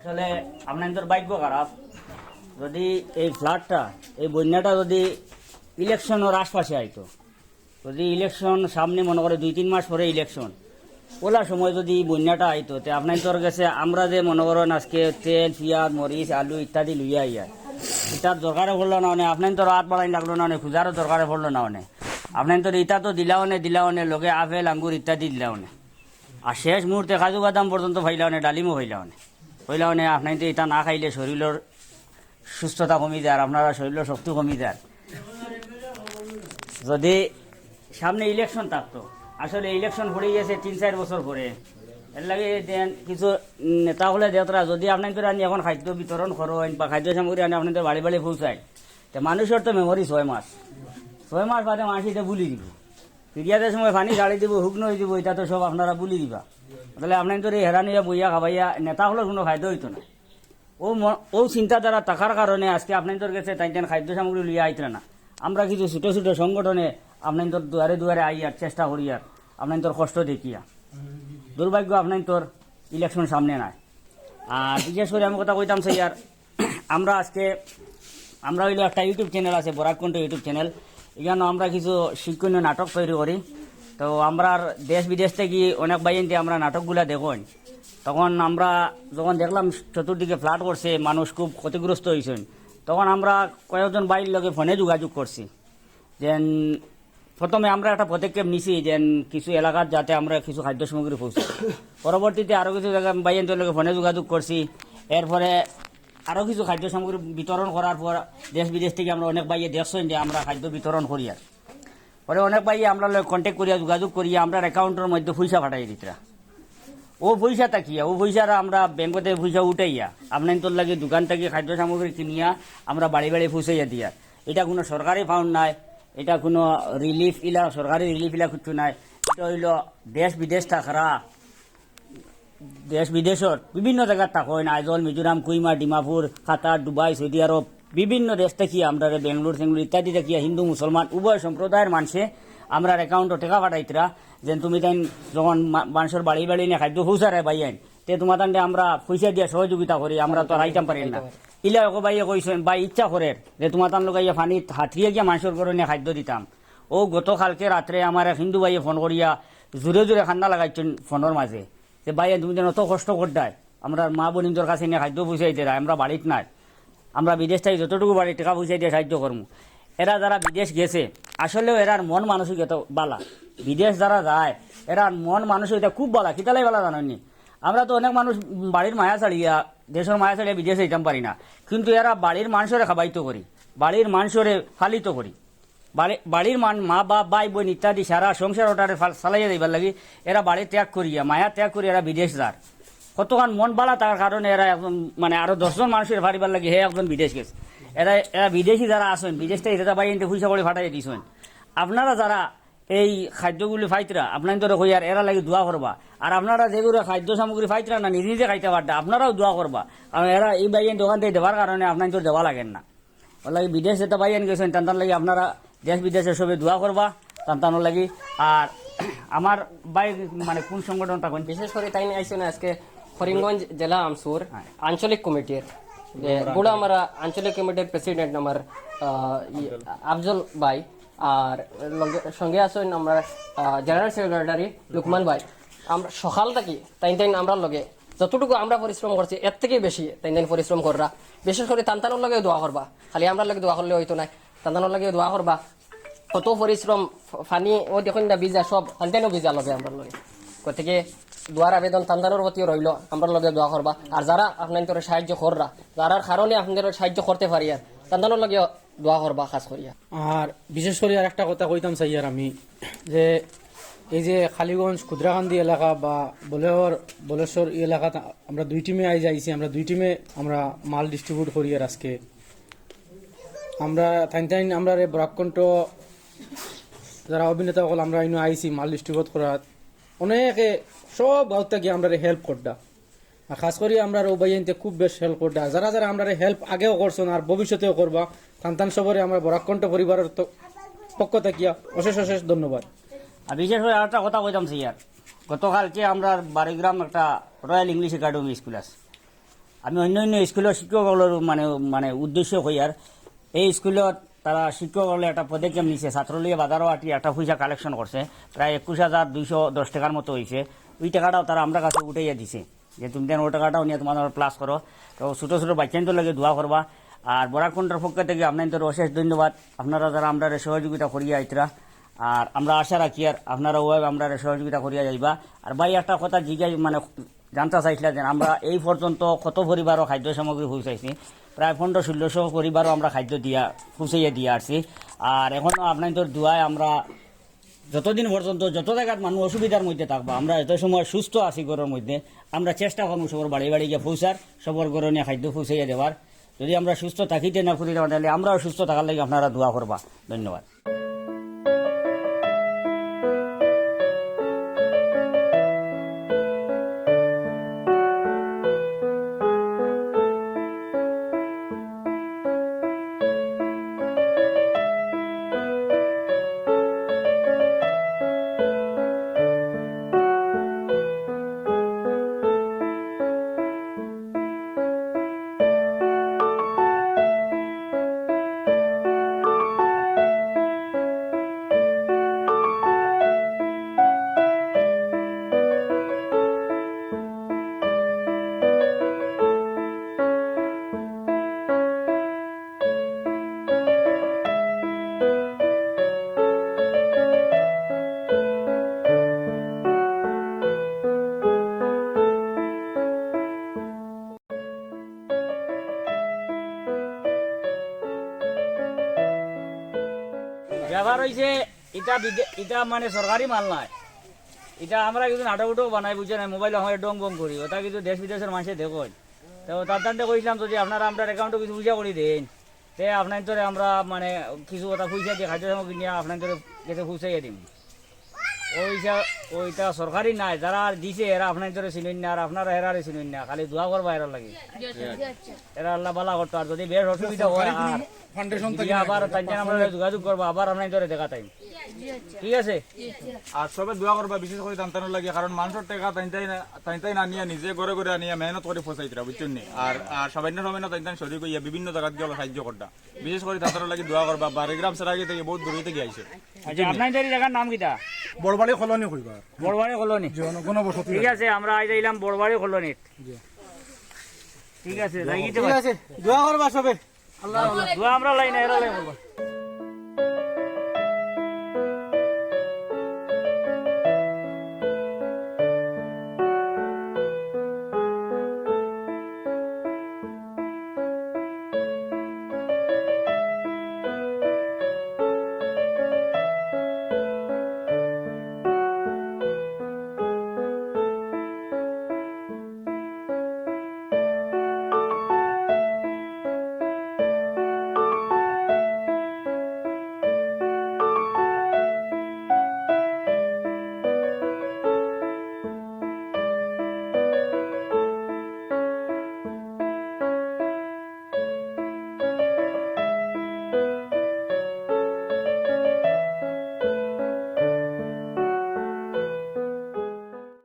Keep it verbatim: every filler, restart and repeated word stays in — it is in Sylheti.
আসলে আপনাইনতর ভাগ্য খারাপ। যদি এই ফ্লাডটা, এই বন্যাটা যদি ইলেকশনর আশপাশে আইতো, যদি ইলেকশন সামনে, মনে করে দুই তিন মাস পরে ইলেকশন, ওলা সময় যদি এই বন্যাটা আইতো, তে আপনাইনতর গেছে আমরা যে, মনে করেন, আজকে তেল, পিঁয়াজ, মরিচ, আলু ইত্যাদি লইয়া আইয়ার, ইতার দরকারে পড়লো না অনে, আপনাইনতর আত বাড়াইন লাগলো না অনে, খুজারও দরকারে পড়লো না অনে, আপনাইনতর ইতা তো দিলা অনে, দিলা অনে, লগে আপেল, আঙ্গুর ইত্যাদি দিলা অনে। আর শেষ মুহূর্তে কাজু বাদাম পর্যন্ত পাইলা অনে, ডালিমও পাইলা অনে। পাইলা অনে, আপনাইনতে ইতা না খাইলে শরীলর সুস্থতা কমি যার, আপনারা শরীলর শক্তি কমি যার। যদি সামনে ইলেকশন থাকতো, আসলে ইলেকশন পড়ে গেছে তিন চার বছর পরে, এর লাগি দেন কিছু নেতা হলে দেতরা যদি আপনাইনতর আনি এখন খাদ্য বিতরণ করইন বা খাদ্য সামগ্রী আনি আপনাইনতর বাড়ি বাড়ি পৌঁছাইন, তে মানুষর তো মেমোরি ছয় মাস, ছয় মাস বাদে মানুষ ইতা ভুলি দিব। ফিরিয়া যে সময় পানি ছাড়ি দিব, হুকনো অই দিব, ইতা তো সব আপনারা ভুলি দিবা। তাহলে আপনাইনতর এই হেরান অইয়া বইয়া খাবাইয়া নেতা হলে কোনো ফায়দা অইতো না। ও ম-, ও চিন্তাধারা থাকার কারণে আজকে আপনাইনতর গেছে তাইন তাইন খাদ্য সামগ্রী লইয়া আইতরা না। আমরা কিছু ছোট ছোট সংগঠনে আপনাইনতর দুয়ারে দুয়ারে আইয়ার চেষ্টা করিয়ার আপনাইনতর কষ্ট দেখিয়া। দুর্ভাগ্য আপনাইনতর ইলেকশন সামনে নাই। আর বিশেষ করি আমি কথা কইতাম চাইয়ার, আমরা আজকে, আমরা অইলো একটা YouTube চ্যানেল আছে, বরাক কণ্ঠ YouTube চ্যানেল, এখানো আমরা কিছু শিক্ষণীয় নাটক তৈরি করি। তো আমরার দেশ বিদেশ থাকি অনেক ভাইয়াইন্তে আমরা নাটকগুলা দেখইন। তখন আমরা যখন দেখলাম চতুর্দিকে ফ্লাড করছে, মানুষ খুব ক্ষতিগ্রস্ত অইছইন, তখন আমরা কয়েকজন ভাইর লগে ফোনে যোগাযোগ করছি। যেন প্রথমে আমরা একটা পদক্ষেপ নিছি, যেন কিছু এলাকাত যাতে আমরা কিছু খাদ্য সামগ্রী পৌঁছাই। পরবর্তীতে আরো কিছু জাগা ভাইয়াইন্তর লগে ফোনে যোগাযোগ করছি। এরপরে আরো কিছু খাদ্য সামগ্রী বিতরণ করার পর দেশ বিদেশ থাকি আমরা অনেক ভাইয়ে দেখছইন যে আমরা খাদ্য বিতরণ করিয়ার। পরে অনেক ভাইয়ে আমরার লগে কন্ট্যাক্ট করিয়া, যোগাযোগ করিয়া আমরার অ্যাকাউন্টর মধ্যে পয়সা পাঠাই দিতরা। ও পয়সা থাকিয়া, ও পয়সার আমরা ব্যাংকতে পয়সা উঠাইয়া আপনাইন্তর লাগি দোকান থাকি খাদ্য সামগ্রী কিনিয়া আমরা বাড়ি বাড়ি পৌঁছাইয়া দিয়ার। ইটা কোনো সরকারি ফান্ড নায়, ইটা কোনো রিলিফ ইলা, সরকারি রিলিফ ইলা কিচ্ছু নায়। ইটা অইলো দেশ বিদেশ থাকরা, দেশ বিদেশর বিভিন্ন জাগাত থাকইন, আইজল, মিজোরাম, কুইমা, ডিমাপুর, কাতার, দুবাই, সৌদি আরব, বিভিন্ন দেশ থাকি আমরারে বেঙ্গলোর সেঙ্গলোর ইত্যাদি থাকিয়া হিন্দু মুসলমান উভয় সম্প্রদায়ের মানষে আমরার অ্যাকাউন্টো টেকা পাঠাইতরা, যেন তুমি তাইন যখন মা-, মানষর বাড়ি বাড়ি নিয়া খাদ্য পৌঁছারে ভাইয়াইন, তে তোমার তানরে আমরা পয়সা দিয়া সহযোগিতা করি, আমরা তো আর আইতাম পারি না। ইলা এক ভাইয়ে কইছইন, ভাই ইচ্ছা করের যে তোমার তান লগে ইয়া পানিত হাতরিয়া গিয়া মানষর ঘরো নিয়া খাদ্য দিতাম। ও গতকালকে রাত্রে আমার এক হিন্দু ভাইয়ে ফোন করিয়া জোরে জোরে কান্দা লাগাইছইন ফোনর মাঝে, যে ভাইয়াইন তুমি যেন অত কষ্ট কররায়, আমরার মা বইনতর কাছে নিয়া খাদ্য পৌঁছাই দেরায়, আমরা বাড়িত নাই, আমরা বিদেশ থাকি যতটুকু পারি টেকা পৌঁছাই দিয়া সাহায্য করমু। এরা যারা বিদেশ গেছে, আসলেও এরার মন মানসিকতা বালা। বিদেশ যারা যায়, এরার মন মানসিকতা খুব বালা। কিতালাই বালা জানইননি? আমরা তো অনেক মানুষ বাড়ির মায়া ছাড়িয়া, দেশর মায়া ছাড়িয়া বিদেশ যাইতাম পারি না, কিন্তু এরা বাড়ির মানষরে খাবাইতো করি, বাড়ির মানষরে পালিতো করি, বাড়ি-, বাড়ির মান, মা বাপ, ভাই বইন ইত্যাদি সারা সংসার ওটারে ফাল-, চালাইয়া যাইবার লাগি এরা বাড়ি ত্যাগ করিয়া, মায়া ত্যাগ করিয়া এরা বিদেশ যার। কতখান মন বালা থাকার কারণে এরা একজন, মানে, আরো দশজন মানষরে পারিবার লাগি হে একজন বিদেশ গেছে। এরা, এরা বিদেশি যারা আছইন, বিদেশ থাকি ইতা ভাইয়াইন্তে পয়সা করি পাঠাইয়া দিছইন। আপনারা যারা এই খাদ্যগুলি পাইতরা, আপনাইন্তরে কইয়ার এরার লাগি দোয়া করবা। আর আপনারা যেগুলো খাদ্য সামগ্রী পাইতরা না, নিজে নিজে খাইতা পাররা, আপনারাও দোয়া করবা। কারণ এরা এই ভাইয়াইন্তে অখান থাকি দেবার কারণে আপনাইন্তর দেওয়া লাগের না। অর লাগি বিদেশ যেতা ভাইয়াইন গেছইন, তান তান লাগি আপনারা দেশ বিদেশর সবে দোয়া করবা, তান তানর লাগি। আর আমার ভাই, মানে, কোন সংগঠন থাকইন? বিশেষ করি তাইন আইছইন আজকে করিমগঞ্জ জেলা আমসুর আঞ্চলিক কমিটির, যে, বুড়ামারা আঞ্চলিক কমিটির প্রেসিডেন্ট আমার, আহ, ই, আফজল ভাই, আর লগে, সঙ্গে আছইন আমরা, আহ, জেনারেল সেক্রেটারি লুকমান ভাই। আমরা সকাল থাকি তাইন তাইন আমরার লগে যতটুকু আমরা পরিশ্রম করছি, এর থাকি বেশি তাইন তাইন পরিশ্রম কররা। বিশেষ করি তান তানর লাগেও দোয়া করবা, খালি আমরার লাগি দোয়া করলে অইতো নায়, তান তানর লাগেও দোয়া করবা। কত পরিশ্রম, ফ-, পানি ও দেখইন না ভিজা সব, তান তানও ভিজা লগে আমরার লগে। গতিকে দোয়ার আবেদন তান তানর প্রতিও রইলো, আমরার লগে দোয়া করবা। আর যারা আপনাইন্তরে সাহায্য কররা, যারার কারণে আপনাইন্তরে সাহায্য করতে পারিয়ার, তান তানর লগে দোয়া করবা খাস করিয়া। আর বিশেষ করি আর একটা কথা কইতাম চাইয়ার আমি, যে এই যে কালীগঞ্জ, কুদরাকান্দি এলাকা বা বলেশ্বর, বলেশ্বর এই এলাকাত আমরা দুই টিমে আইজ আইছি, আমরা দুই টিমে আমরা মাল ডিস্ট্রিবিউট করিয়ার আজকে। আমরা তাইন তাইন, আমরারে বরাক কণ্ঠ যারা অভিনেতা অকল, আমরা ইনো আইছি মাল ডিস্ট্রিবিউট করাত। অনেকে সব গাঁও থাকি আমরারে হেল্প কররা। আর খাস করি আমরার ও ভাইয়াইন্তে খুব বেশ হেল্প কররা। যারা যারা আমরারে হেল্প আগেও করছইন আর ভবিষ্যতেও করবা, তান তান সবরে আমরা বরাক কণ্ঠ পরিবারর তো-, পক্ষ থাকিয়া অশেষ অশেষ ধন্যবাদ। আর বিশেষ করি আরেকটা কথা কইতাম চাইয়ার, গতকালকে আমরার বারোইগ্রাম একটা রয়্যাল ইংলিশ একাডেমি স্কুল আছে, আমি অন্য অন্য স্কুলর শিক্ষক অকলর মানে, মানে উদ্দেশ্য কইয়ার, এই স্কুলত তারা শিক্ষক অকলে একটা পদক্ষেপ নিছে, ছাত্র লইয়া বাজারো আটি একটা পয়সা কালেকশন করছে, প্রায় একুশ হাজার দুইশো দশ টাকার মতো অইছে। ওই টাকাটাও তারা আমরার কাছে উঠাইয়া দিছে যে তুমি দেন ওই টাকাটাও নিয়া তুমার প্লাস করো। তো ছোট ছোট বাচ্চাইন্তর লাগি দোয়া করবা। আর বরাক কণ্ঠর পক্ষ থাকি আপনাইন্তরে অশেষ ধন্যবাদ, আপনারা যারা আমরারে সহযোগিতা করিয়া আইতরা। আর আমরা আশা রাখিয়ার আপনারা ওভাবে আমরারে সহযোগিতা করিয়া যাইবা। আর ভাই একটা কথা জিজ্ঞাসা মানে জানতা চাইছিলা যে আমরা এই পর্যন্ত কত পরিবারো খাদ্য সামগ্রী পৌঁছাইছি, প্রায় পনেরো ষোলোশো পরিবারো আমরা খাদ্য দিয়া পৌঁছাইয়া দিয়া আসছি। আর এখনো আপনাইন্তর দোয়ায় আমরা যতদিন পর্যন্ত যত জাগাত মানুষ অসুবিধার মধ্যে থাকবা, আমরা যত সময় সুস্থ আছি ঘরর মধ্যে, আমরা চেষ্টা করমু সবর বাড়ি বাড়ি গিয়া পৌঁছার, সবর ঘরো নিয়া খাদ্য পৌঁছাইয়া দেওয়ার। যদি আমরা সুস্থ থাকিতে না করি, তাহলে আমরাও সুস্থ থাকার লাগি আপনারা দোয়া করবা। ধন্যবাদ। ব্যাপার অইছে, ইটা বিদে-, ইটা মানে সরকারি মাল নায়। ইটা আমরা কিছু নাটক উটক বানাই, বুঝছো না? মোবাইল আমার ডং বং করি, ওটা কিন্তু দেশ বিদেশর মানষে দেখইন। তো তার তান্তে কইছিলাম, যদি আপনারা আমরার অ্যাকাউন্টো কিছু পয়সা করি দেইন, তে আপনাইন্তরে আমরা মানে কিছু ওটা পয়সা দিয়া খাদ্য সামগ্রী নিয়া আপনাইন্তরে গেছে পৌঁছাইয়া দিমু। ওইটা, ওইটা সরকারি নায়, যারা আর দিছে এরা আপনাইন্তরে চিনইন না, আর আপনারা এরারে চিনইন না, খালি দোয়া করবা এরার লাগি। এরা আল্লায় ভালা করতো, আর যদি বেশ অসুবিধা অয়, আর ফাউন্ডেশন যদি থাকি আবার না। তাইন তাইন আমরারে যোগাযোগ করবা, আবার আপনাইন্তরে দেখাতাইমু। ঠিক আছে? আর সবে দোয়া করবা বিশেষ করি তান তানর লাগি, কারণ মানষর টেকা তাইন তাইন না, তাইন তাইন না নিয়া নিজে ঘরে ঘরে আনিয়া মেহনত করি পৌঁছাইতরা, বুঝছইন নি? আর, আর সামান্য সামান্য তাইন তাইন শরিক অইয়া বিভিন্ন জাগাত গিয়া সাহায্য করতা। বিশেষ করি তান তানর লাগি দোয়া করবা, বারোগ্রাম সেরাগি থাকি বউত দূর থাকি আইছে। আচ্ছা, আপনাইন্তর এই জাগার নাম কিতা? বড়বাড়ি কলোনি কইবা। বড়বাড়ি কলোনি। জি, অন-, ঘনবসতি। ঠিক আছে, আমরা আইজ আইলাম বড়বাড়ি কলোনিত। জি। ঠিক আছে, যাই গিতে ঠিক আছে, দোয়া করবা সবে। আল্লাহ, আল্লাহ। দোয়া আমরা লাই না, এরা লাই করবা।